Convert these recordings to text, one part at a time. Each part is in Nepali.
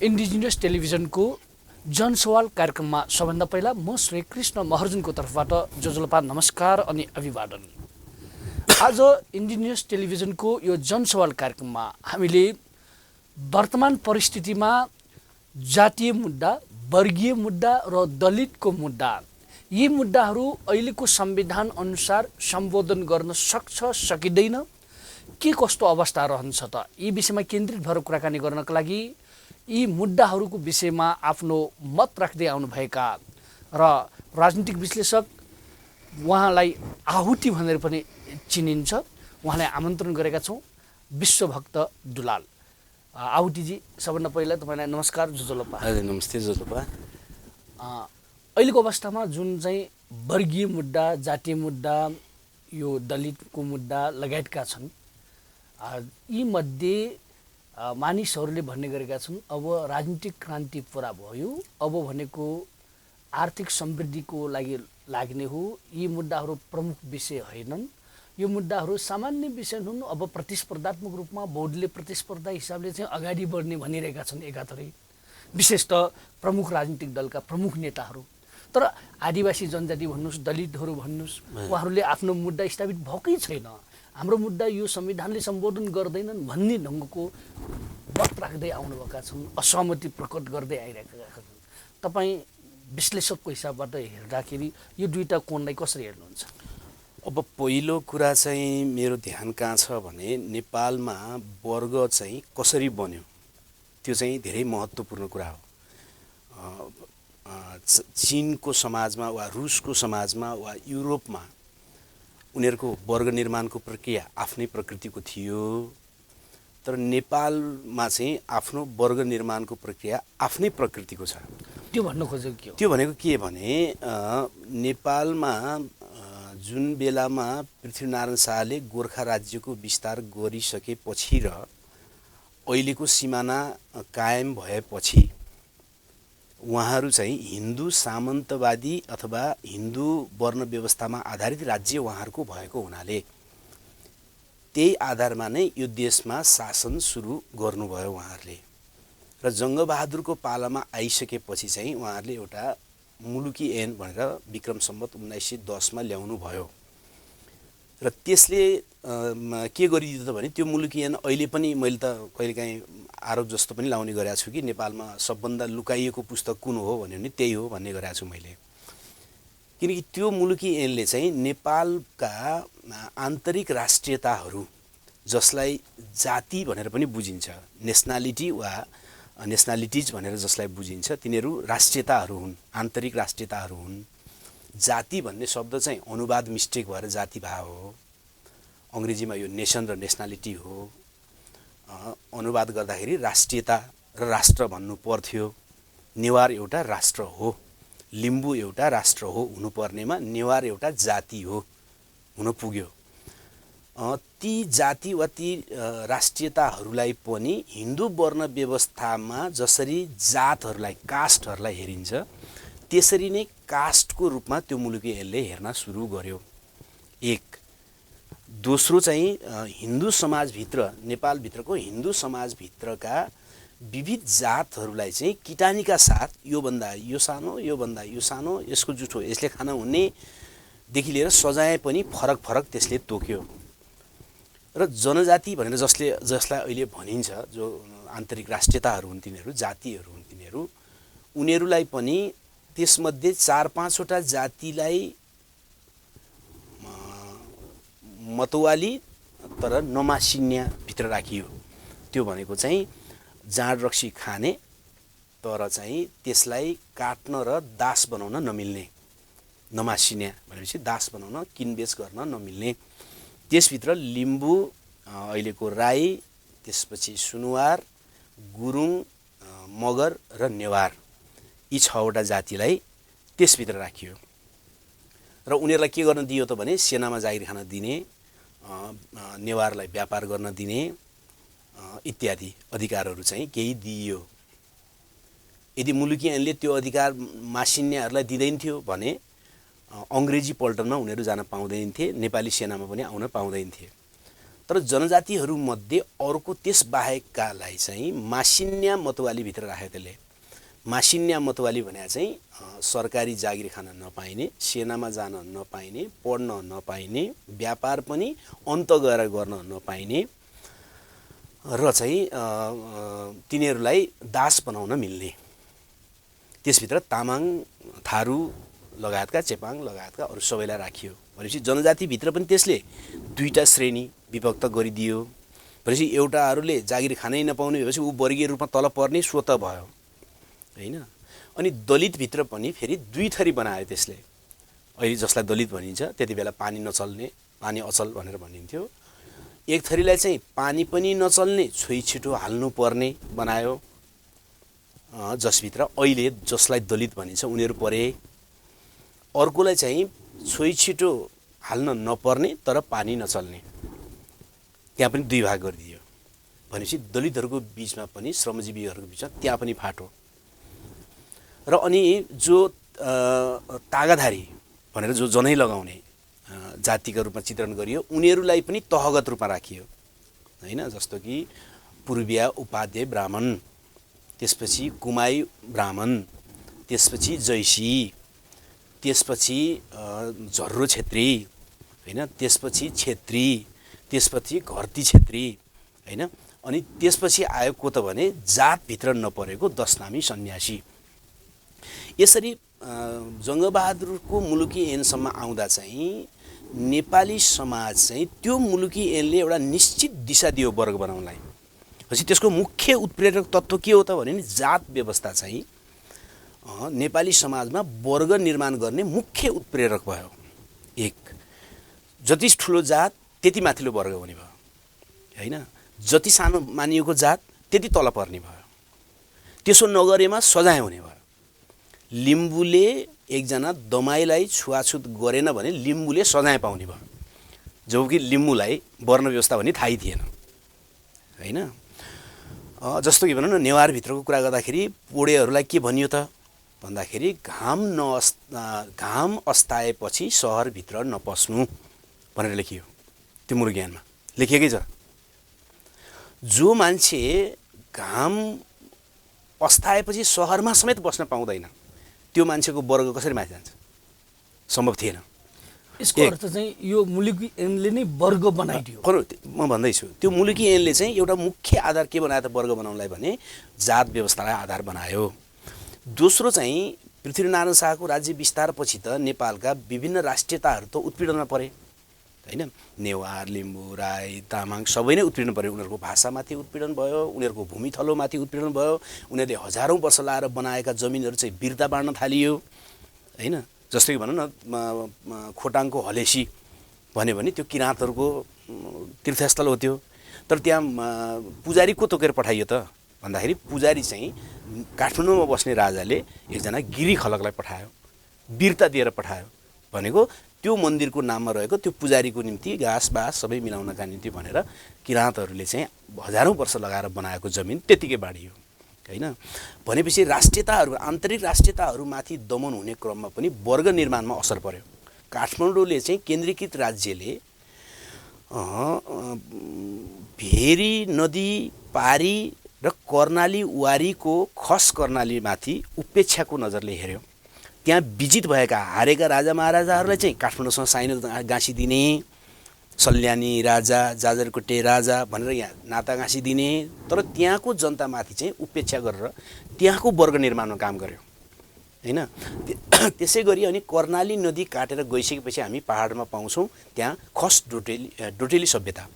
इन्डिजिनियस टेलिभिजनको जनसवाल कार्यक्रममा सबभन्दा पहिला म श्री कृष्ण महर्जनको तर्फबाट जोजोलपा नमस्कार अनि अभिवादन। आज इन्डिजिनियस टेलिभिजनको यो जनसवाल कार्यक्रममा हामीले वर्तमान परिस्थितिमा जातीय मुद्दा, वर्गीय मुद्दा र दलितको मुद्दा, यी मुद्दाहरू अहिलेको संविधान अनुसार सम्बोधन गर्न सक्छ सकिँदैन, के कस्तो अवस्था रहन्छ त, यी विषयमा केन्द्रित भएर कुराकानी गर्नका लागि यी मुद्दाहरूको विषयमा आफ्नो मत राख्दै आउनुभएका र राजनीतिक विश्लेषक, उहाँलाई आहुति भनेर पनि चिनिन्छ, उहाँलाई आमन्त्रण गरेका छौँ। विश्वभक्त दुलाल आहुतिजी, सबभन्दा पहिला तपाईँलाई नमस्कार। जोजोलपा। हजुर, नमस्ते जोजोलपा। अहिलेको अवस्थामा जुन चाहिँ वर्गीय मुद्दा, जातीय मुद्दा, यो दलितको मुद्दा लगायतका छन्, यी मध्ये मानिसहरूले भन्ने गरेका छन् अब राजनीतिक क्रान्ति पुरा भयो, अब भनेको आर्थिक समृद्धिको लागि लाग्ने हो, यी मुद्दाहरू प्रमुख विषय होइनन्, यो मुद्दाहरू सामान्य विषय हुन्, अब प्रतिस्पर्धात्मक रूपमा बहुदलीय प्रतिस्पर्धा हिसाबले चाहिँ अगाडि बढ्ने भनिरहेका छन् एकातर्फ, विशेषतः प्रमुख राजनीतिक दलका प्रमुख नेताहरू। तर आदिवासी जनजाति भन्नुहोस्, दलितहरू भन्नुहोस्, उहाँहरूले आफ्नो मुद्दा स्थापित भएकै छैन, हाम्रो मुद्दा यो संविधानले सम्बोधन गर्दैनन् भन्ने ढङ्गको मत राख्दै आउनुभएका छन्, असहमति प्रकट गर्दै आइरहेका छन्। तपाईँ विश्लेषकको हिसाबबाट हेर्दाखेरि यो दुईटा कोणलाई कसरी हेर्नुहुन्छ? अब पहिलो कुरा चाहिँ मेरो ध्यान कहाँ छ भने नेपालमा वर्ग चाहिँ कसरी बन्यो, त्यो चाहिँ धेरै महत्त्वपूर्ण कुरा हो। चीनको समाजमा वा रुसको समाजमा वा युरोपमा उनीहरूको वर्ग निर्माणको प्रक्रिया आफ्नै प्रकृतिको थियो, तर नेपालमा चाहिँ आफ्नो वर्ग निर्माणको प्रक्रिया आफ्नै प्रकृतिको छ। त्यो भन्नु खोजेको के हो? त्यो भनेको के भने नेपालमा जुन बेलामा पृथ्वीनारायण शाहले गोर्खा राज्यको विस्तार गरिसकेपछि र अहिलेको सिमाना कायम भएपछि उहाँहरू चाहिँ हिन्दू सामन्तवादी अथवा हिन्दू वर्ण व्यवस्थामा आधारित राज्य उहाँहरूको भएको हुनाले त्यही आधारमा नै यो देशमा शासन सुरु गर्नुभयो उहाँहरूले। र जङ्गबहादुरको पालामा आइसकेपछि चाहिँ उहाँहरूले एउटा मुलुकी ऐन भनेर विक्रम सम्वत 1910 मा ल्याउनु भयो र त्यसले के गरिदियो त भने त्यो मुलुकी ऐन अहिले पनि मैले त कहिलेकाहीँ आरोप जस्तो पनि लाउने गरेको छु कि नेपालमा सबभन्दा लुकाइएको पुस्तक कुन हो भन्यो भने त्यही हो भन्ने गरेको छु मैले, किनकि त्यो मुलुकी ऐनले चाहिँ नेपालका आन्तरिक राष्ट्रियताहरू जसलाई जाति भनेर पनि बुझिन्छ, नेसनालिटी वा नेसनालिटिज भनेर जसलाई बुझिन्छ, तिनीहरू राष्ट्रियताहरू हुन्, आन्तरिक राष्ट्रियताहरू हुन्। जाति भन्ने शब्द चाहिँ अनुवाद मिस्टेक भएर जाति भाव हो, अङ्ग्रेजीमा यो नेसन र नेसनालिटी हो, अनुवाद गर्दाखेरि राष्ट्रियता र राष्ट्र भन्नु पर्थ्यो। नेवार एउटा राष्ट्र हो, लिम्बू एउटा राष्ट्र हो हुनुपर्नेमा नेवार एउटा जाति हो हुन पुग्यो। ती जाति वा ती राष्ट्रियताहरूलाई पनि हिन्दू वर्ण व्यवस्थामा जसरी जातहरूलाई, कास्टहरूलाई हेरिन्छ त्यसरी नै कास्टको रूपमा त्यो मुलुकी ऐनले हेर्न सुरु गर्यो। एक दोस्रो चाहिँ हिन्दू समाजभित्र, नेपालभित्रको हिन्दू समाजभित्रका विविध जातहरूलाई चाहिँ किटानीका साथ योभन्दा यो सानो, योभन्दा यो सानो, यसको जुठो यसले खान हुनेदेखि लिएर सजाय पनि फरक फरक त्यसले तोक्यो। र जनजाति भनेर जसलाई अहिले भनिन्छ, जो आन्तरिक राष्ट्रियताहरू हुन् तिनीहरू, जातिहरू हुन् तिनीहरू, उनीहरूलाई पनि त्यसमध्ये 4-5वटा जातिलाई मतवाली तर नमासिन्या भित्र राखियो। त्यो भनेको चाहिँ जाँड रक्सी खाने तर चाहिँ त्यसलाई काट्न र दास बनाउन नमिल्ने, नमासिन्या भनेपछि दास बनाउन किनबेच गर्न नमिल्ने। त्यसभित्र लिम्बू, अहिलेको राई, त्यसपछि सुनुवार, गुरुङ, मगर र नेवार, यी 6वटा जातिलाई त्यसभित्र राखियो र उनीहरूलाई के गर्न दियो त भने सेनामा जागिर खान दिने, नेवारलाई व्यापार गर्न दिने इत्यादि अधिकारहरू चाहिँ केही दिइयो। यदि मुलुकी ऐनले त्यो अधिकार मासिन्याहरूलाई दिँदैन थियो भने अङ्ग्रेजी पल्टनमा उनीहरू जान पाउँदैन थिए, नेपाली सेनामा पनि आउन पाउँदैन थिए। तर जनजातिहरूमध्ये अर्को त्यसबाहेककालाई चाहिँ मासिन्या मतवालीभित्र राख्यो त्यसले। मासिन्या मतवाली भने चाहिँ सरकारी जागिर खान नपाइने, सेनामा जान नपाइने, पढ्न नपाइने, व्यापार पनि अन्त गएर गर्न नपाइने र चाहिँ तिनीहरूलाई दास बनाउन मिल्ने। त्यसभित्र तामाङ, थारू लगायतका, चेपाङ लगायतका अरू सबैलाई राखियो। भनेपछि जनजातिभित्र पनि त्यसले दुईटा श्रेणी विभक्त गरिदियो। भनेपछि एउटाहरूले जागिर खानै नपाउने भएपछि ऊ वर्गीय रूपमा तल पर्ने स्वत भयो हैन। अनि दलितभित्र पनि फेरि दुई थरी बनायो त्यसले। अहिले जसलाई दलित भनिन्छ त्यति बेला पानी नचल्ने, पानी अचल भनेर भनिन्थ्यो। एक थरीलाई चाहिँ पानी पनि नचल्ने, छोइ छिटो हाल्नु पर्ने बनायो, जसभित्र अहिले जसलाई दलित भनिन्छ उनीहरू परे। अर्कोलाई चाहिँ छोइ छिटो हाल्न नपर्ने तर पानी नचल्ने, त्यहाँ पनि दुई भाग गरिदियो। भनेपछि दलितहरूको बिचमा पनि, श्रमजीवीहरूको बिचमा त्यहाँ पनि फाटो। र अनि जो तागाधारी भनेर जो जनै लगाउने जातिका रूपमा चित्रण गरियो उनीहरूलाई पनि तहगत रूपमा राखियो हैन। जस्तो कि पूर्विया उपाध्याय ब्राह्मण, त्यसपछि कुमाई ब्राह्मण, त्यसपछि जैसी, त्यसपछि झर्रो छेत्री हैन, त्यसपछि छेत्री, त्यसपछि घरती छेत्री हैन। अनि त्यसपछि आयो को त भने जातभित्र नपरेको 10 नामी सन्यासी। यसरी जङ्गबहादुरको मुलुकी ऐनसम्म आउँदा चाहिँ नेपाली समाज चाहिँ त्यो मुलुकी ऐनले एउटा निश्चित दिशा दियो वर्ग बनाउनलाई। पछि त्यसको मुख्य उत्प्रेरक तत्त्व के हो त भने नि जात व्यवस्था चाहिँ नेपाली समाजमा वर्ग निर्माण गर्ने मुख्य उत्प्रेरक भयो। एक, जति ठुलो जात त्यति माथिल्लो वर्ग हुने भयो हैन। जति सानो मानिएको जात त्यति तल पर्ने भयो। त्यसो नगरेमा सजाय हुने भयो। लिम्बूले एकजना दमाईलाई छुवाछुत गरेन भने लिम्बूले सजाय पाउने भयो, जबकि लिम्बूलाई वर्ण व्यवस्था भन्ने थाहै थिएन हैन। जस्तो कि भनौँ न नेवारभित्रको कुरा गर्दाखेरि पोडेहरूलाई के भनियो त भन्दाखेरि घाम अस्ताएपछि सहरभित्र नपस्नु भनेर लेखियो। त्यो मुरुज्ञानमा लेखिएकै छ। जो मान्छे घाम अस्ताएपछि सहरमा समेत बस्न पाउँदैन त्यो मान्छेको वर्ग कसरी माथि जान्छ? सम्भव थिएन। यसको अर्थ चाहिँ यो मुलुकी ऐनले नै वर्ग बनाइदियो। म भन्दैछु त्यो मुलुकी ऐनले चाहिँ एउटा मुख्य आधार के बनायो त वर्ग बनाउनलाई भने जात व्यवस्थालाई आधार बनायो। दोस्रो चाहिँ पृथ्वीनारायण शाहको राज्य विस्तारपछि त नेपालका विभिन्न राष्ट्रियताहरू त उत्पीडनमा परे हैन। नेवार, लिम्बू, राई, तामाङ सबै नै उत्पीडन परे। उनीहरूको भाषामाथि उत्पीडन भयो, उनीहरूको भूमिथलोमाथि उत्पीडन भयो। उनीहरूले हजारौँ वर्ष लाएर बनाएका जमिनहरू चाहिँ बिर्ता बाँड्न थालियो हैन। जस्तै कि भनौँ न खोटाङको हलेसी भन्यो भने त्यो किराँतहरूको तीर्थस्थल हो त्यो। तर त्यहाँ पुजारी को तोकेर पठाइयो त भन्दाखेरि पुजारी चाहिँ काठमाडौँमा बस्ने राजाले एकजना गिरी खलकलाई पठायो, बिर्ता दिएर पठायो। भनेको त्यो मन्दिरको नाममा रहेको त्यो पुजारीको निम्ति घाँस बाँस सबै मिलाउनका निम्ति भनेर किराँतहरूले चाहिँ हजारौँ वर्ष लगाएर बनाएको जमिन त्यतिकै बाँडियो हैन। भनेपछि राष्ट्रियताहरू, आन्तरिक राष्ट्रियताहरूमाथि दमन हुने क्रममा पनि वर्ग निर्माणमा असर पर्यो। काठमाडौँले चाहिँ केन्द्रीकृत राज्यले भेरी नदी पारी र कर्णाली वारीको खस कर्णालीमाथि उपेक्षाको नजरले हेऱ्यो। त्यहाँ विजित भएका हारेका राजा महाराजाहरूलाई चाहिँ काठमाडौँसँग साइनो गाँसिदिने, सल्यानी राजा, जाजरकोटे राजा भनेर यहाँ नाता गाँसिदिने। तर त्यहाँको जनतामाथि चाहिँ उपेक्षा गरेर त्यहाँको वर्ग निर्माणमा काम गर्यो हैन। त्यसै गरी अनि कर्णाली नदी काटेर गइसकेपछि हामी पहाडमा पाउँछौँ त्यहाँ खस डोटेली सभ्यता,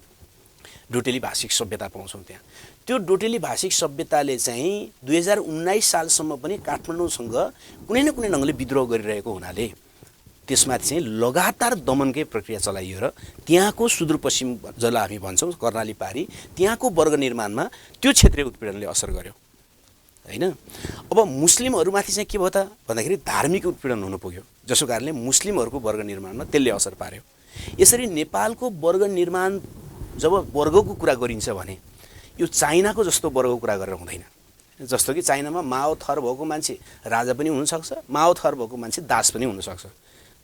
डोटेली भाषिक सभ्यता पाउँछौँ त्यहाँ। त्यो डोटेली भाषिक सभ्यताले चाहिँ 2019 सालसम्म पनि काठमाडौँसँग कुनै न कुनै ढङ्गले विद्रोह गरिरहेको हुनाले त्यसमाथि चाहिँ लगातार दमनकै प्रक्रिया चलाइयो र त्यहाँको सुदूरपश्चिम जसलाई हामी भन्छौँ कर्णाली पारी, त्यहाँको वर्ग निर्माणमा त्यो क्षेत्रीय उत्पीडनले असर गर्यो हैन। अब मुस्लिमहरूमाथि चाहिँ के भयो त भन्दाखेरि धार्मिक उत्पीडन हुन पुग्यो, जसको कारणले मुस्लिमहरूको वर्ग निर्माणमा त्यसले असर पार्यो। यसरी नेपालको वर्ग निर्माण जब वर्गको कुरा गरिन्छ भने यो चाइनाको जस्तो वर्गको कुरा गरेर हुँदैन। जस्तो कि चाइनामा माओ थर भएको मान्छे राजा पनि हुनसक्छ, माओ थर भएको मान्छे दास पनि हुनसक्छ।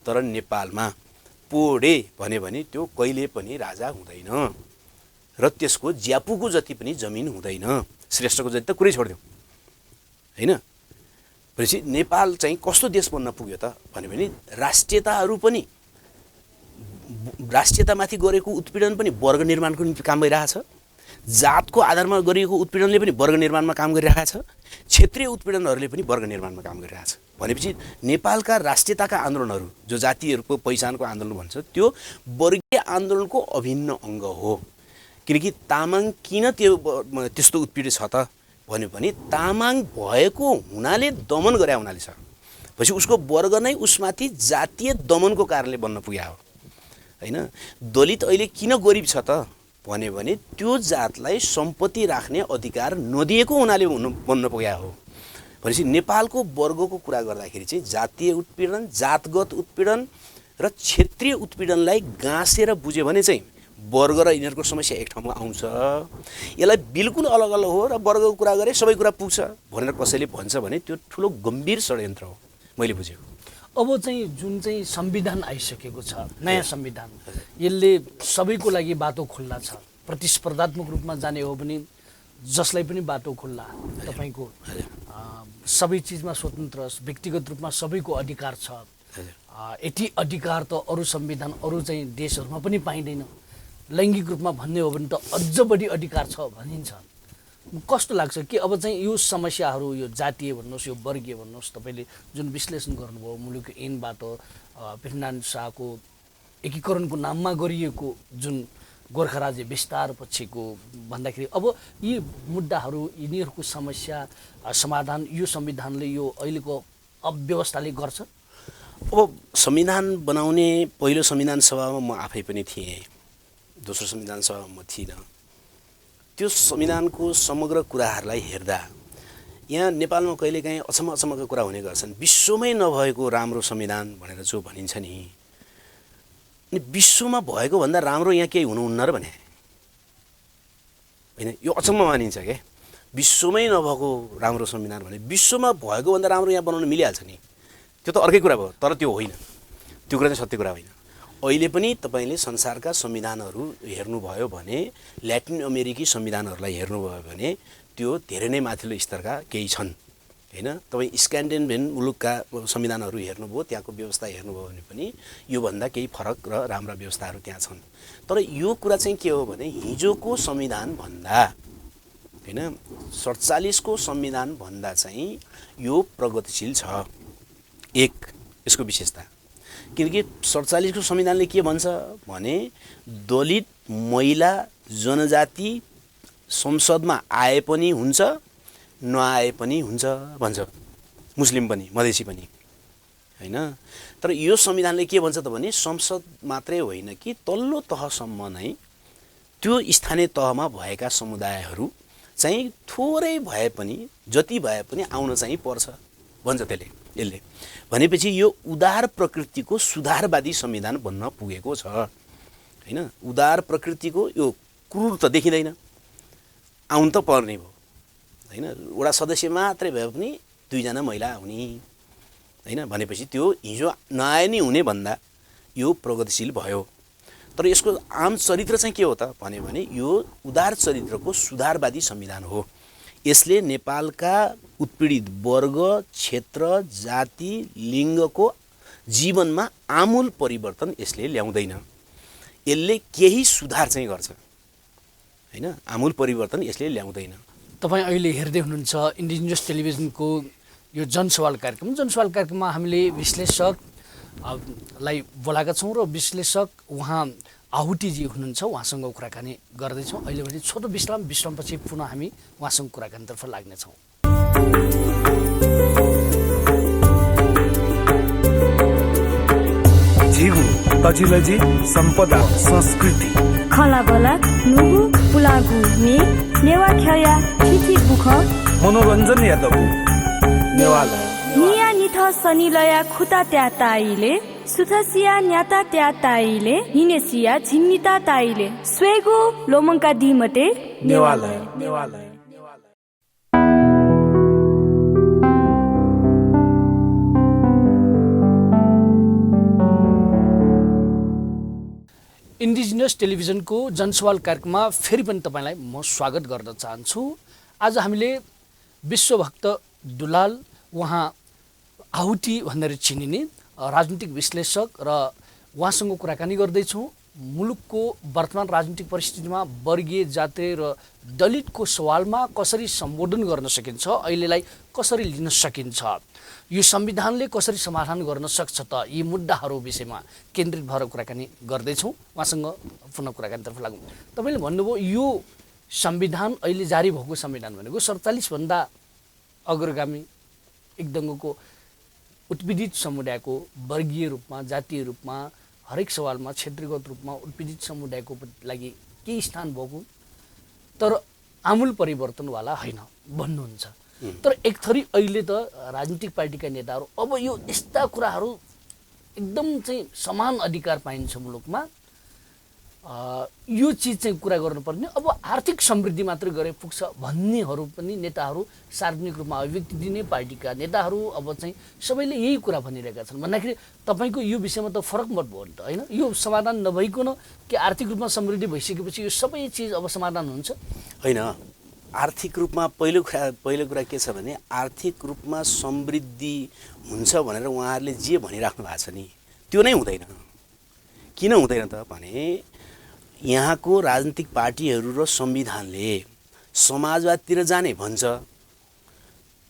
तर नेपालमा पोडे भन्यो भने त्यो कहिले पनि राजा हुँदैन र त्यसको ज्यापुको जति पनि जमिन हुँदैन। श्रेष्ठको जति त कुरै छोडिदिउँ होइन। भनेपछि नेपाल चाहिँ कस्तो देश बन्न पुग्यो त भन्यो भने राष्ट्रियताहरू पनि राष्ट्रियतामाथि गरेको उत्पीडन पनि वर्ग निर्माणको निम्ति काम गरिरहेछ, जातको आधारमा गरिएको उत्पीडनले पनि वर्ग निर्माणमा काम गरिरहेछ, क्षेत्रीय उत्पीडनहरूले पनि वर्ग निर्माणमा काम गरिरहेछ। भनेपछि नेपालका राष्ट्रियताका आन्दोलनहरू जो जातिहरूको पहिचानको आन्दोलन भन्छ त्यो वर्गीय आन्दोलनको अभिन्न अङ्ग हो। किनकि तामाङ किन त्यस्तो उत्पीडित छ त भन्यो भने तामाङ भएको हुनाले दमन गरे हुनाले छ। भनेपछि उसको वर्ग नै उसमाथि जातीय दमनको कारणले बन्न पुग्या हो होइन। दलित अहिले किन गरिब छ त भन्यो भने त्यो जातलाई सम्पत्ति राख्ने अधिकार नदिएको हुनाले बन्न पुग्या हो। भनेपछि नेपालको वर्गको कुरा गर्दाखेरि चाहिँ जातीय उत्पीडन, जातगत उत्पीडन र क्षेत्रीय उत्पीडनलाई गाँसेर बुझ्यो भने चाहिँ वर्ग र यिनीहरूको समस्या एक ठाउँमा आउँछ। यसलाई बिल्कुल अलग अलग हो र वर्गको कुरा गरे सबै कुरा पुग्छ भनेर कसैले भन्छ भने त्यो ठुलो गम्भीर षड्यन्त्र हो मैले बुझेको। अब चाहिँ जुन चाहिँ संविधान आइसकेको छ, नयाँ संविधान, यसले सबैको लागि बाटो खुल्ला छ। प्रतिस्पर्धात्मक रूपमा जाने हो भने जसलाई पनि बाटो खुल्ला, तपाईँको सबै चिजमा स्वतन्त्र, व्यक्तिगत रूपमा सबैको अधिकार छ। यति अधिकार त अरू संविधान अरू चाहिँ देशहरूमा पनि पाइँदैन। लैङ्गिक रूपमा भन्ने हो भने त अझ बढी अधिकार छ भनिन्छ। कस्तो लाग्छ कि अब चाहिँ यो समस्याहरू, यो जातीय भन्नुहोस्, यो वर्गीय भन्नुहोस्, तपाईँले जुन विश्लेषण गर्नुभयो मुलुक ऐनबाट पृथ्वीनारायण शाहको एकीकरणको नाममा गरिएको जुन गोर्खा राज्य विस्तार पछिको भन्दाखेरि अब यी मुद्दाहरू, यिनीहरूको समस्या समाधान यो संविधानले, यो अहिलेको अव्यवस्थाले गर्छ। अब संविधान बनाउने पहिलो संविधान सभामा म आफै पनि थिएँ, दोस्रो संविधान सभामा म थिइनँ। त्यो संविधानको समग्र कुराहरूलाई हेर्दा यहाँ नेपालमा कहिलेकाहीँ अचम्मका कुरा हुने गर्छन्। विश्वमै नभएको राम्रो संविधान भनेर जो भनिन्छ नि, अनि विश्वमा भएको भन्दा राम्रो यहाँ केही हुनुहुन्न र भने होइन, यो अचम्म मानिन्छ क्या। विश्वमै नभएको राम्रो संविधान भने विश्वमा भएको भन्दा राम्रो यहाँ बनाउन मिलिहाल्छ नि, त्यो त अर्कै कुरा भयो। तर त्यो होइन, त्यो कुरा चाहिँ सत्य कुरा होइन। अहिले पनि तपाईँले संसारका संविधानहरू हेर्नुभयो भने, ल्याटिन अमेरिकी संविधानहरूलाई हेर्नुभयो भने त्यो धेरै नै माथिल्लो स्तरका केही छन् होइन। तपाईँ स्क्यान्डिनेभियन मुलुकका संविधानहरू हेर्नुभयो, त्यहाँको व्यवस्था हेर्नुभयो भने पनि योभन्दा केही फरक र राम्रा व्यवस्थाहरू त्यहाँ छन्। तर यो कुरा चाहिँ के हो भने हिजोको संविधान भन्दा होइन 47 को संविधान भन्दा चाहिँ यो प्रगतिशील छ। एक यसको विशेषता, किनकि 47 को संविधानले के भन्छ भने दलित, महिला, जनजाति संसदमा आए पनि हुन्छ, नआए पनि हुन्छ भन्छ, मुस्लिम पनि, मधेसी पनि होइन। तर यो संविधानले के भन्छ त भने संसद मात्रै होइन कि तल्लो तहसम्म नै त्यो स्थानीय तहमा भएका समुदायहरू चाहिँ थोरै भए पनि, जति भए पनि आउन चाहिँ पर्छ भन्छ यसले। भनेपछि यो उदार प्रकृतिको सुधारवादी संविधान बन्न पुगेको छ होइन। उदार प्रकृतिको यो क्रूर त देखिँदैन, आउनु त पर्ने भयो होइन। एउटा सदस्य मात्रै भए पनि 2 जना महिला आउने होइन। भनेपछि त्यो हिजो नआए नि हुने भन्दा यो प्रगतिशील भयो। तर यसको आम चरित्र चाहिँ के हो त भन्यो भने यो उदार चरित्रको सुधारवादी संविधान हो। यसले नेपालका उत्पीडित वर्ग, क्षेत्र, जाति, लिङ्गको जीवनमा आमूल परिवर्तन यसले ल्याउँदैन। यसले केही सुधार चाहिँ गर्छ होइन, आमूल परिवर्तन यसले ल्याउँदैन। तपाईँ अहिले हेर्दै हुनुहुन्छ इन्डिजिनियस टेलिभिजनको यो जनसवाल कार्यक्रम। जनसवाल कार्यक्रममा हामीले विश्लेषकलाई बोलाएका छौँ र विश्लेषक उहाँ आहुतिजी हुनुहुन्छ, उहाँसँग कुराकानी गर्दैछौँ। अहिले भने छोटो विश्रामपछि पुनः हामी उहाँसँग कुराकानीतर्फ लाग्नेछौँ। झिगु तजिलजी सम्पदा संस्कृति खलाबला नुगु पुलागु मे नेवा ख्या थिथि बुख मनोरञ्जन यादव नेवाला निया निथ सनिलया खुता त्या ताइले सुथसिया न्याता त्या ताइले निनेसिया झिन्निता ताइले स्वेगु लोमङ्का दिमते नेवाला इन्डिजिनियस टेलिभिजनको जनसवाल कार्यक्रममा फेरि पनि तपाईँलाई म स्वागत गर्न चाहन्छु। आज हामीले विश्वभक्त दुलाल, उहाँ आहुति भनेर चिनिने राजनीतिक विश्लेषक र उहाँसँग कुराकानी गर्दैछौँ। मुलुकको वर्तमान राजनीतिक परिस्थितिमा वर्गीय, जातीय र दलितको सवालमा कसरी सम्बोधन गर्न सकिन्छ, अहिलेलाई कसरी लिन सकिन्छ, यो संविधानले कसरी समाधान गर्न सक्छ त, यी मुद्दाहरू विषयमा केन्द्रित भएर कुराकानी गर्दैछौँ। उहाँसँग पुनः कुराकानीतर्फ लागौँ। तपाईँले भन्नुभयो यो संविधान, अहिले जारी भएको संविधान भनेको 47 भन्दा अग्रगामी, एकदमको उत्पीडित समुदायको वर्गीय रूपमा, जातीय रूपमा, हरेक सवालमा क्षेत्रीगत रूपमा उत्पीडित समुदायको लागि केही स्थान भएको, तर आमूल परिवर्तनवाला होइन भन्नुहुन्छ। तर एक थरी अहिले त राजनीतिक पार्टीका नेताहरू अब यो यस्ता कुराहरू एकदम चाहिँ समान अधिकार पाइन्छ मुलुकमा, यो चिज चाहिँ कुरा गर्नुपर्ने, अब आर्थिक समृद्धि मात्रै गरे पुग्छ भन्नेहरू पनि नेताहरू, सार्वजनिक रूपमा अभिव्यक्ति दिने पार्टीका नेताहरू अब चाहिँ सबैले यही कुरा भनिरहेका छन्। भन्दाखेरि तपाईँको यो विषयमा त फरक मत भयो नि त, होइन? यो समाधान नभइकन कि आर्थिक रूपमा समृद्धि भइसकेपछि यो सबै चिज अब समाधान हुन्छ? होइन, आर्थिक रूपमा पहिलो कुरा के छ भने आर्थिक रूपमा समृद्धि हुन्छ भनेर उहाँहरूले जे भनिराख्नु भएको छ नि, त्यो नै हुँदैन। किन हुँदैन त भने यहाँको राजनीतिक पार्टीहरू र संविधानले समाजवादतिर जाने भन्छ,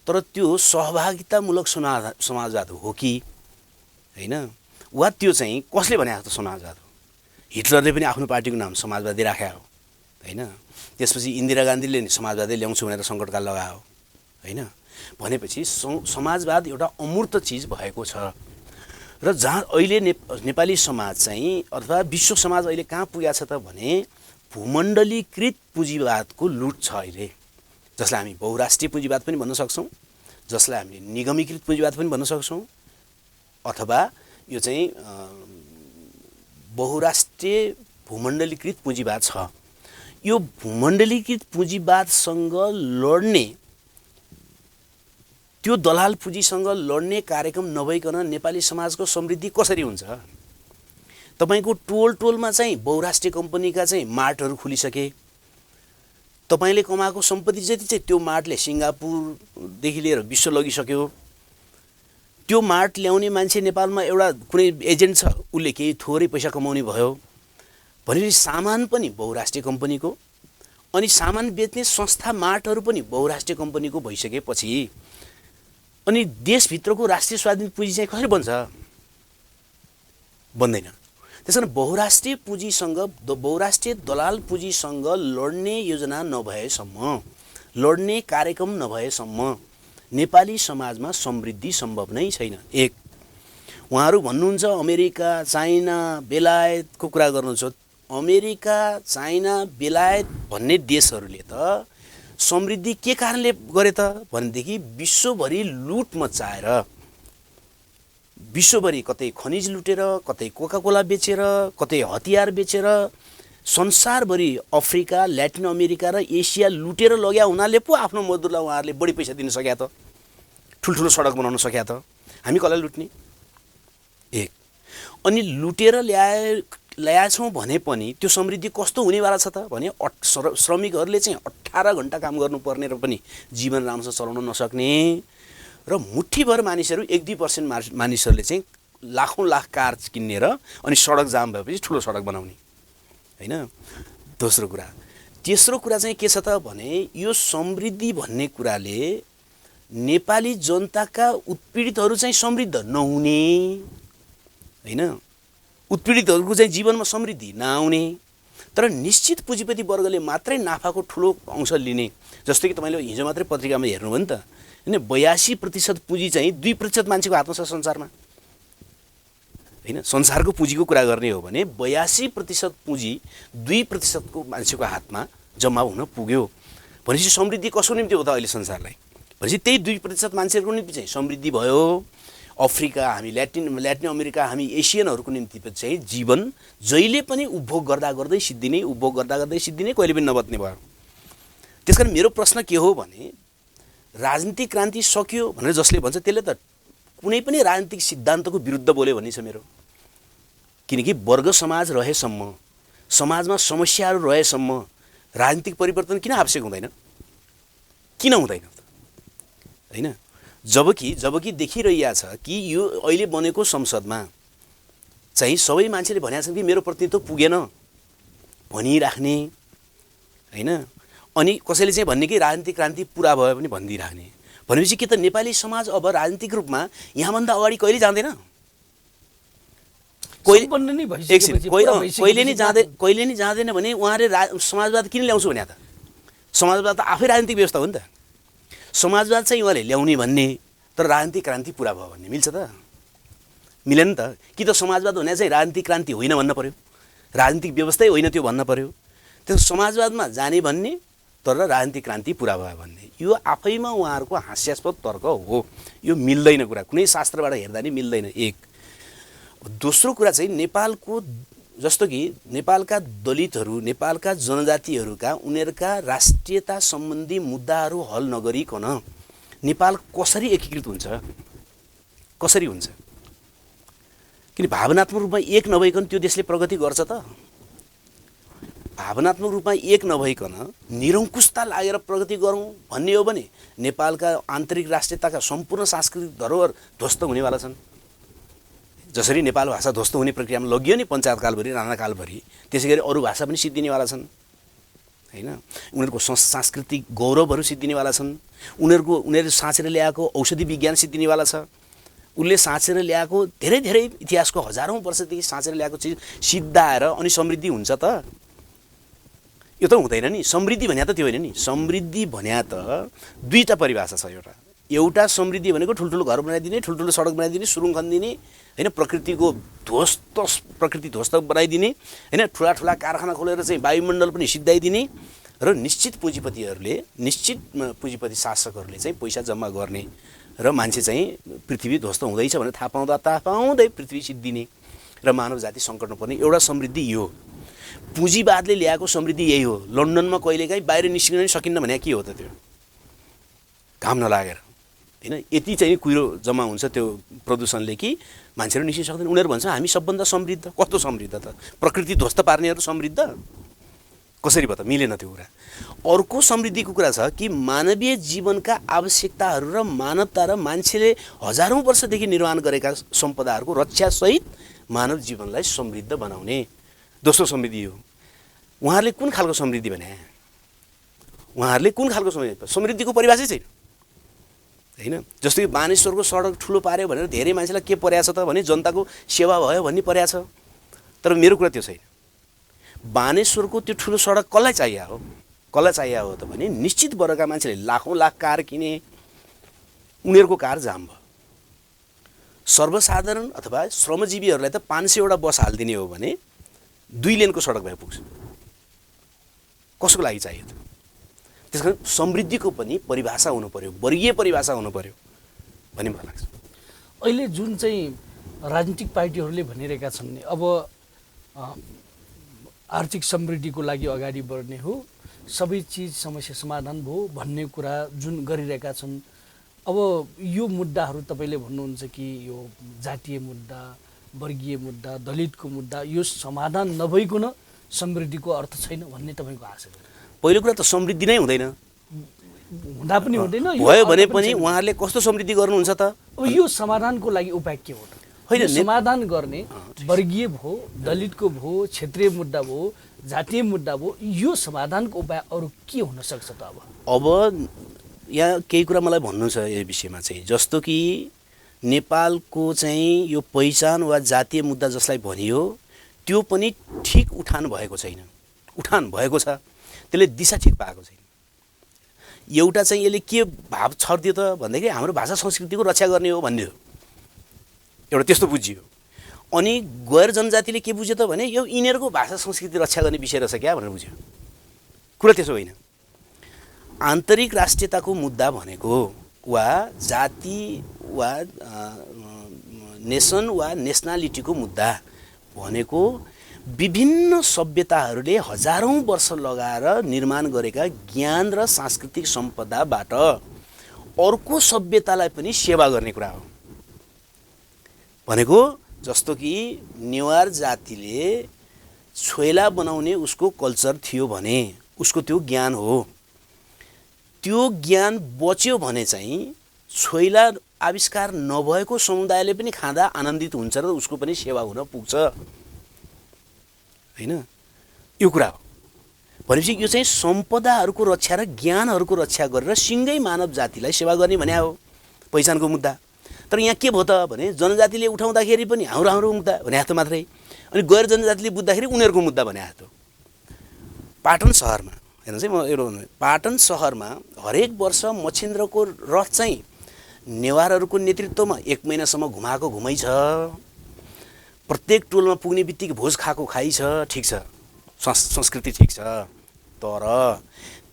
तर त्यो सहभागितामूलक समाजवाद हो कि होइन, वा त्यो चाहिँ कसले भनेको त समाजवाद हो? हिटलरले पनि आफ्नो पार्टीको नाम समाजवादी राख्या हो, होइन? त्यसपछि इन्दिरा गान्धीले नि समाजवादी ल्याउँछु भनेर सङ्कटकाल लगायो, होइन? भनेपछि समाजवाद एउटा अमूर्त चिज भएको छ। र जहाँ अहिले नेपाली समाज चाहिँ अथवा विश्व समाज अहिले कहाँ पुगेको छ त भने भूमण्डलीकृत पुँजीवादको लुट छ अहिले, जसलाई हामी बहुराष्ट्रिय पुँजीवाद पनि भन्न सक्छौँ, जसलाई हामीले निगमीकृत पुँजीवाद पनि भन्न सक्छौँ, अथवा यो चाहिँ बहुराष्ट्रिय भूमण्डलीकृत पुँजीवाद छ। यो भूमण्डलीकृत पुँजीवादसँग लड्ने, त्यो दलाल पुँजीसँग लड्ने कार्यक्रम नभइकन नेपाली समाजको समृद्धि कसरी हुन्छ? तपाईँको टोलमा चाहिँ बहुराष्ट्रिय कम्पनीका चाहिँ मार्टहरू खुलिसके, तपाईँले कमाएको सम्पत्ति जति चाहिँ त्यो मार्टले सिङ्गापुरदेखि लिएर विश्व लगिसक्यो। त्यो मार्ट ल्याउने मान्छे नेपालमा एउटा कुनै एजेन्ट छ, उसले केही थोरै पैसा कमाउने भयो भनेपछि सामान पनि बहुराष्ट्रिय कम्पनीको, अनि सामान बेच्ने संस्था मार्टहरू पनि बहुराष्ट्रिय कम्पनीको भइसकेपछि अनि देशभित्रको राष्ट्रिय स्वाधीन पुँजी चाहिँ कसरी बन्छ? बन्दैन। त्यसकारण बहुराष्ट्रिय पुँजीसँग, बहुराष्ट्रिय दलाल पुँजीसँग लड्ने योजना नभएसम्म, लड्ने कार्यक्रम नभएसम्म नेपाली समाजमा समृद्धि सम्भव नै छैन। एक, उहाँहरू भन्नुहुन्छ अमेरिका, चाइना, बेलायतको कुरा गर्नुहुन्छ। अमेरिका, चाइना, बेलायत भन्ने देशहरूले त समृद्धि के कारणले गरे त भनेदेखि विश्वभरि लुट मचाएर, विश्वभरि कतै खनिज लुटेर, कतै कोकाकोला बेचेर, कतै हतियार बेचेर संसारभरि अफ्रिका, ल्याटिन अमेरिका र एसिया लुटेर लग्या हुनाले पो आफ्नो मजदुरलाई उहाँहरूले बढी पैसा दिन सक्या त, ठुल्ठुलो सडक बनाउन सक्या त। हामी कसलाई लुट्ने? एक, अनि लुटेर ल्याएछौँ भने पनि त्यो समृद्धि कस्तो हुनेवाला छ त भने श्रमिकहरूले चाहिँ 18 घन्टा काम गर्नुपर्ने र पनि जीवन राम्रोसँग चलाउन नसक्ने, र मुठ्ठीभर मानिसहरू 1-2% मानिसहरूले चाहिँ लाखौँ लाख कार किन्ने र अनि सडक जाम भएपछि ठुलो सडक बनाउने, होइन? दोस्रो कुरा। तेस्रो कुरा चाहिँ के छ त भने यो समृद्धि भन्ने कुराले नेपाली जनताका उत्पीडितहरू चाहिँ समृद्ध नहुने, होइन? उत्पीडितहरूको चाहिँ जीवनमा समृद्धि नआउने, तर निश्चित पुँजीपति वर्गले मात्रै नाफाको ठुलो अंश लिने। जस्तो कि तपाईँले हिजो मात्रै पत्रिकामा हेर्नुभयो नि त, होइन? 82% पुँजी चाहिँ 2% मान्छेको हातमा छ संसारमा, होइन? संसारको पुँजीको कुरा गर्ने हो भने 82% पुँजी 2% को मान्छेको हातमा जम्मा हुन पुग्यो भनेपछि समृद्धि कसको निम्ति हो त अहिले संसारलाई? भनेपछि त्यही 2% मान्छेहरूको निम्ति चाहिँ समृद्धि भयो। अफ्रिका, हामी ल्याटिन अमेरिका, हामी एसियनहरूको निम्ति चाहिँ जीवन जहिले पनि उपभोग गर्दा गर्दै सिद्धिने, उपभोग गर्दा गर्दै सिद्धिने, कहिले पनि नबत्ने भयो। त्यसकारण मेरो प्रश्न के हो भने राजनीतिक क्रान्ति सकियो भनेर जसले भन्छ त्यसले त कुनै पनि राजनीतिक सिद्धान्तको विरुद्ध बोल्यो भन्ने छ मेरो। किनकि वर्ग समाज रहेसम्म समाजमा समस्याहरू रहेसम्म राजनीतिक परिवर्तन किन आवश्यक हुँदैन? किन हुँदैन हैन? जबकि देखिरहेको छ कि यो अहिले बनेको संसदमा चाहिँ सबै मान्छेले भनेका छन् कि मेरो प्रतिनिधित्व पुगेन भनिराख्ने हैन। अनि कसैले चाहिँ भन्ने कि राजनीतिक क्रान्ति पुरा भयो पनि भनिदिइराख्ने। भनेपछि के त नेपाली समाज अब राजनीतिक रूपमा यहाँभन्दा अगाडि कहिले जाँदैन? कहिले नै जाँदैन भने उहाँले समाजवाद किन ल्याउँछु भने त समाजवाद त आफै राजनीतिक व्यवस्था हो नि त। समाजवाद चाहिँ उहाँले ल्याउने भन्ने तर राजनीतिक क्रान्ति पुरा भयो भन्ने मिल्छ त? मिलेन नि त। कि त समाजवाद भने चाहिँ राजनीतिक क्रान्ति होइन भन्न पर्यो, राजनीतिक व्यवस्थै होइन त्यो भन्न पर्यो। त्यो समाजवादमा जाने भन्ने तर राजनीतिक क्रान्ति पुरा भयो भन्ने, यो आफैमा उहाँहरूको हास्यास्पद तर्क हो। यो मिल्दैन कुरा, कुनै शास्त्रबाट हेर्दा नि मिल्दैन। एक दोस्रो कुरा चाहिँ नेपालको जस्तो कि नेपालका दलितहरू, नेपालका जनजातिहरूका उनीहरूका राष्ट्रियता सम्बन्धी मुद्दाहरू हल नगरिकन नेपाल कसरी एकीकृत हुन्छ? कसरी हुन्छ? किन भावनात्मक रूपमा एक नभइकन त्यो देशले प्रगति गर्छ त? भावनात्मक रूपमा एक नभइकन निरङ्कुशता लागेर प्रगति गरौँ भन्ने हो भने नेपालका आन्तरिक राष्ट्रियताका सम्पूर्ण सांस्कृतिक धरोहर ध्वस्त हुनेवाला छन्। जसरी नेपाल भाषा ध्वस्त हुने प्रक्रियामा लगियो नि पञ्चायत कालभरि, राणा कालभरि, त्यसै गरी अरू भाषा पनि सिद्धिनेवाला छन् हैन। उनीहरूको सांस्कृतिक गौरवहरू सिद्धिनेवाला छन्। उनीहरूले साँचेर ल्याएको औषधि विज्ञान सिद्धिनेवाला छ। उसले साँचेर ल्याएको धेरै धेरै इतिहासको हजारौँ वर्षदेखि साँचेर ल्याएको चिज सिद्धाएर अनि समृद्धि हुन्छ त? यो त हुँदैन नि। समृद्धि भन्या त त्यो होइन नि। समृद्धि भन्या त दुईटा परिभाषा छ। एउटा समृद्धि भनेको ठुल्ठुलो घर बनाइदिने, ठुल्ठुलो सडक बनाइदिने, सुरुङ खनिदिने हैन, प्रकृति ध्वस्त बनाइदिने हैन, ठुला ठुला कारखाना खोलेर चाहिँ वायुमण्डल पनि सिद्धाइदिने र निश्चित पुँजीपति शासकहरूले चाहिँ पैसा जम्मा गर्ने र मान्छे चाहिँ पृथ्वी ध्वस्त हुँदैछ भनेर थाहा पाउँदै पृथ्वी सिद्धिने र मानव जाति सङ्कटमा पर्ने एउटा समृद्धि यो। पुँजीवादले ल्याएको समृद्धि यही हो। लन्डनमा कहिलेकाहीँ बाहिर निस्किन नि सकिन्न भने के हो त? त्यो घाम नलागेर हैन, यति चाहिँ कुहिरो जम्मा हुन्छ त्यो प्रदूषणले कि मान्छेहरू निस्किन सक्दैन। उनीहरू भन्छ हामी सबभन्दा समृद्ध। कस्तो समृद्ध त? प्रकृति ध्वस्त पार्नेहरू समृद्ध? कसरी भयो त? मिलेन त्यो कुरा। अर्को समृद्धिको कुरा छ कि मानवीय जीवनका आवश्यकताहरू र मानवता र मान्छेले हजारौँ वर्षदेखि निर्माण गरेका सम्पदाहरूको रक्षासहित मानव जीवनलाई समृद्ध बनाउने दोस्रो समृद्धि हो। उहाँहरूले कुन खालको समृद्धि भने? उहाँहरूले कुन खालको समृद्धिको परिभाषै छैन हैन। जस्तो कि बानेश्वरको सडक ठुलो पार्यो भनेर धेरै मान्छेलाई के पर्याछ त भने जनताको सेवा भयो भन्ने पर्याछ। तर मेरो कुरा त्यो छैन। बानेश्वरको त्यो ठुलो सडक कसलाई चाहिएको हो? कसलाई चाहिएको हो त भने निश्चित वर्गका मान्छेले लाखौँ लाख कार किने, उनीहरूको कार जाम भयो। सर्वसाधारण अथवा श्रमजीवीहरूलाई त 500वटा बस हालिदिने हो भने 2 लेनको सडक भए पुग्छ। कसको लागि चाहियो त? त्यसकारण समृद्धिको पनि परिभाषा हुनु पर्यो, वर्गीय परिभाषा हुनु पर्यो भन्ने मलाई लाग्छ। अहिले जुन चाहिँ राजनीतिक पार्टीहरूले भनिरहेका छन् नि, अब आर्थिक समृद्धिको लागि अगाडि बढ्ने हो, सबै चिज समस्या समाधान भयो भन्ने कुरा जुन गरिरहेका छन्, अब यो मुद्दाहरू तपाईँले भन्नुहुन्छ कि यो जातीय मुद्दा, वर्गीय मुद्दा, दलितको मुद्दा, यो समाधान नभइकन समृद्धिको अर्थ छैन भन्ने तपाईँको आशा हो? पहिलो कुरा त समृद्धि नै हुँदैन, हुँदा पनि हुँदैन। भयो भने पनि उहाँहरूले कस्तो समृद्धि गर्नुहुन्छ त? अब यो समाधानको लागि उपाय के हो त? होइन, समाधान गर्ने वर्गीय भयो, दलितको भयो, क्षेत्रीय मुद्दा भयो, जातीय मुद्दा भयो, यो समाधानको उपाय अरू के हुन सक्छ त? अब यहाँ केही कुरा मलाई भन्नु छ यो विषयमा चाहिँ। जस्तो कि नेपालको चाहिँ यो पहिचान वा जातीय मुद्दा जसलाई भनियो त्यो पनि ठिक उठान भएको छैन। उठान भएको छ, त्यसले दिशा ठिक पाएको छैन। एउटा चाहिँ यसले के भाव छर्दियो त भन्दाखेरि हाम्रो भाषा संस्कृतिको रक्षा गर्ने हो भन्ने हो, एउटा त्यस्तो बुझियो। अनि गैर जनजातिले के बुझ्यो त भने यो यिनीहरूको भाषा संस्कृति रक्षा गर्ने विषय रहेछ क्या भनेर बुझ्यो। कुरा त्यसो होइन। आन्तरिक राष्ट्रियताको मुद्दा भनेको वा जाति वा नेसन वा नेसनालिटीको मुद्दा भनेको विभिन्न सभ्यताहरूले हजारौँ वर्ष लगाएर निर्माण गरेका ज्ञान र सांस्कृतिक सम्पदाबाट अर्को सभ्यतालाई पनि सेवा गर्ने कुरा हो। भनेको जस्तो कि नेवार जातिले छोइला बनाउने उसको कल्चर थियो भने उसको त्यो ज्ञान हो। त्यो ज्ञान बच्यो भने चाहिँ छोइला आविष्कार नभएको समुदायले पनि खाँदा आनन्दित हुन्छ र उसको पनि सेवा हुन पुग्छ हैन। यो कुरा हो। भनेपछि यो चाहिँ सम्पदाहरूको रक्षा र ज्ञानहरूको रक्षा गरेर सिङ्गै मानव जातिलाई सेवा गर्ने भन्ने हो पहिचानको मुद्दा। तर यहाँ के भयो त भने जनजातिले उठाउँदाखेरि पनि हाम्रो मुद्दा भने जस्तो मात्रै, अनि गैर जनजातिले बुझ्दाखेरि उनीहरूको मुद्दा भने जस्तो। पाटन सहरमा हेर्नुहोस् है, म एउटा भन्नु, पाटन सहरमा हरेक वर्ष मच्छिन्द्रको रथ चाहिँ नेवारहरूको नेतृत्वमा 1 महिनासम्म घुमाएको घुमाइ छ। प्रत्येक टोलमा पुग्ने बित्तिकै भोज खाएको खाइ छ। ठिक छ, संस्कृति ठिक छ। तर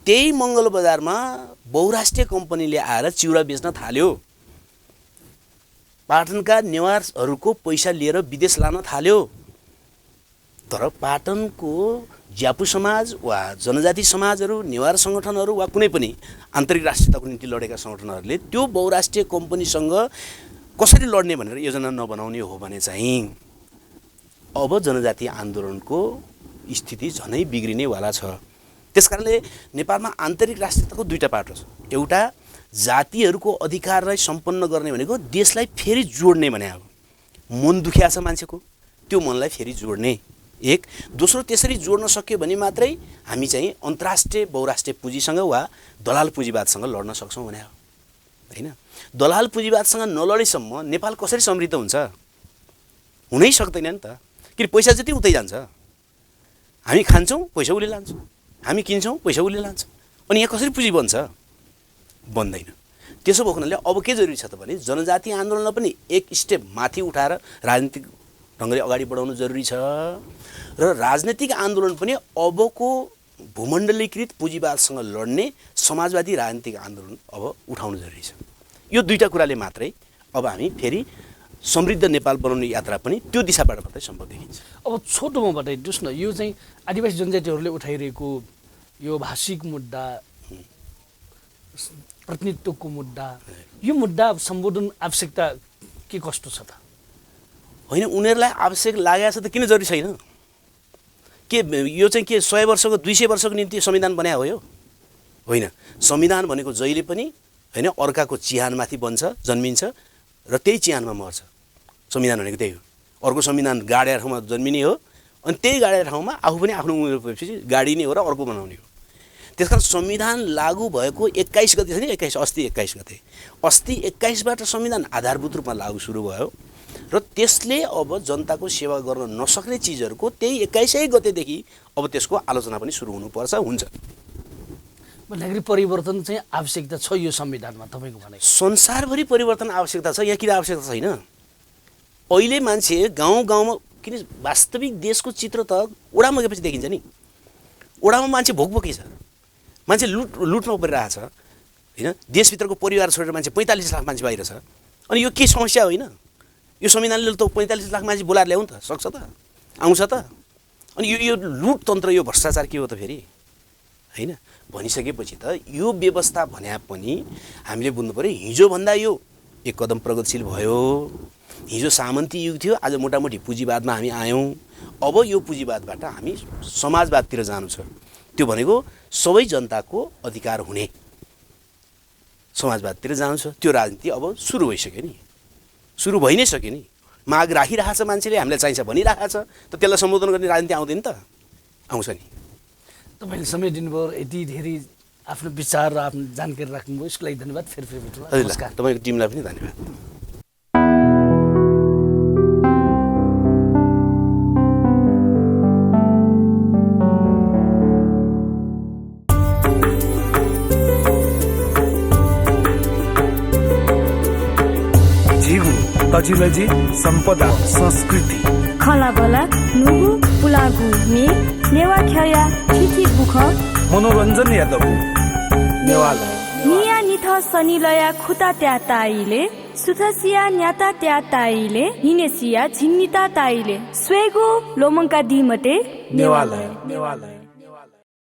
त्यही मङ्गल बजारमा बहुराष्ट्रिय कम्पनीले आएर चिउरा बेच्न थाल्यो। पाटनका नेवारहरूको पैसा लिएर विदेश लान थाल्यो। तर पाटनको ज्यापु समाज वा जनजाति समाजहरू, नेवार सङ्गठनहरू वा कुनै पनि आन्तरिक राष्ट्रियताको निम्ति लडेका सङ्गठनहरूले त्यो बहुराष्ट्रिय कम्पनीसँग कसरी लड्ने भनेर योजना नबनाउने हो भने चाहिँ अब जनजाति आन्दोलनको स्थिति झनै बिग्रिनेवाला छ। त्यसकारणले नेपालमा आन्तरिक राष्ट्रियताको 2टा पाटो छ। एउटा जातिहरूको अधिकारलाई सम्पन्न गर्ने भनेको देशलाई फेरि जोड्ने भने हो। मन दुखिया छ मान्छेको, त्यो मनलाई फेरि जोड्ने एक। दोस्रो, त्यसरी जोड्न सक्यो भने मात्रै हामी चाहिँ अन्तर्राष्ट्रिय बहुराष्ट्रिय पुँजीसँग वा दलाल पुँजीवादसँग लड्न सक्छौँ भने हो हैन। दलाल पुँजीवादसँग नलडेसम्म नेपाल कसरी समृद्ध हुन्छ? हुनै सक्दैन नि त। किन पैसा जति उतै जान्छ। हामी खान्छौँ, पैसा उसले लान्छ। हामी किन्छौँ, पैसा उसले लान्छ। अनि यहाँ कसरी पुँजी बन्छ? बन्दैन। त्यसो भएको हुनाले अब के जरुरी छ त भने जनजाति आन्दोलनलाई पनि एक स्टेप माथि उठाएर राजनीतिक ढङ्गले अगाडि बढाउनु जरुरी छ र राजनीतिक आन्दोलन पनि अबको भूमण्डलीकृत पुँजीवादसँग लड्ने समाजवादी राजनीतिक आन्दोलन अब उठाउनु जरुरी छ। यो 2टा कुराले मात्रै अब हामी फेरि समृद्ध नेपाल बनाउने यात्रा पनि त्यो दिशाबाट मात्रै सम्भव देखिन्छ। अब छोटोमा बताइदिनुहोस् न, यो चाहिँ आदिवासी जनजातिहरूले उठाइरहेको यो भाषिक मुद्दा, प्रतिनिधित्वको मुद्दा, यो मुद्दा सम्बोधन आवश्यकता के कस्तो छ त? होइन, उनीहरूलाई आवश्यक लागेको छ त किन जरुरी छैन? के यो चाहिँ के 100 वर्षको 200 वर्षको निम्ति संविधान बनाए हो? यो होइन। संविधान भनेको जहिले पनि होइन अर्काको चिहानमाथि बन्छ, जन्मिन्छ र त्यही चिहानमा मर्छ। संविधान भनेको त्यही हो। अर्को संविधान गाडेर ठाउँमा जन्मिने हो अनि त्यही गाडेर ठाउँमा आफू पनि आफ्नो उमेर भएपछि गाडिने हो र अर्को बनाउने हो। त्यसकारण संविधान लागू भएको 21 गते छ नि, अस्ति 21 गते, अस्ति 21बाट संविधान आधारभूत रूपमा लागू सुरु भयो र त्यसले अब जनताको सेवा गर्न नसक्ने चिजहरूको त्यही 21 गतेदेखि अब त्यसको आलोचना पनि सुरु हुनुपर्छ, हुन्छ। नागरिक परिवर्तन चाहिँ आवश्यकता छ यो संविधानमा तपाईको भनाइ? संसारभरि परिवर्तन आवश्यकता छ, यहाँ किन आवश्यकता छैन? अहिले मान्छे गाउँ-गाउँमा, किन वास्तविक देशको चित्र त ओडामा गएपछि देखिन्छ नि। ओडामा मान्छे भोकभोकै छ, मान्छे लुटमा परिरहेछ हैन। देशभित्रको परिवार छोडेर मान्छे 45 लाख मान्छे बाहिर छ। अनि यो के समस्या होइन? यो संविधानले त 45 लाख मान्छे बोलाएर ल्याउनु त सक्छ त, आउँछ त। अनि यो लुट तन्त्र, यो भ्रष्टाचार के हो त फेरि हैन? भनिसकेपछि त यो व्यवस्था भन्या पनि हामीले बुझ्नु पर्यो। हिजोभन्दा यो एक कदम प्रगतिशील भयो। हिजो सामन्ती युग थियो, आज मोटामोटी पुँजीवादमा हामी आयौँ। अब यो पुँजीवादबाट हामी समाजवादतिर जानु छ। त्यो भनेको सबै जनताको अधिकार हुने समाजवादतिर जानु छ। त्यो राजनीति अब सुरु भइसक्यो नि, सुरु भइ नै सक्यो नि। माग राखिरहेको छ मान्छेले, हामीलाई चाहिन्छ भनिरहेको छ, त त्यसलाई सम्बोधन गर्ने राजनीति आउँदैन त? आउँछ नि। तपाईँले समय दिनुभयो, यति धेरै आफ्नो विचार र आफ्नो जानकारी राख्नुभयो, यसको लागि धन्यवाद। फेरि भेटौँ। नमस्कार। तपाईँको टिमलाई पनि धन्यवाद। तजिलजी सम्पदा संस्कृति खलाबला नुगु पुलागु ने नेवा ख्या ठिठी बुख मनोरञ्जन यादव नेवाला निया निथ सनिलया खुता त्या ताइले सुथसिया न्याता त्या ताइले हिनेसिया झिन्निता ताइले स्वेगो लोमङ्का दिमते नेवाला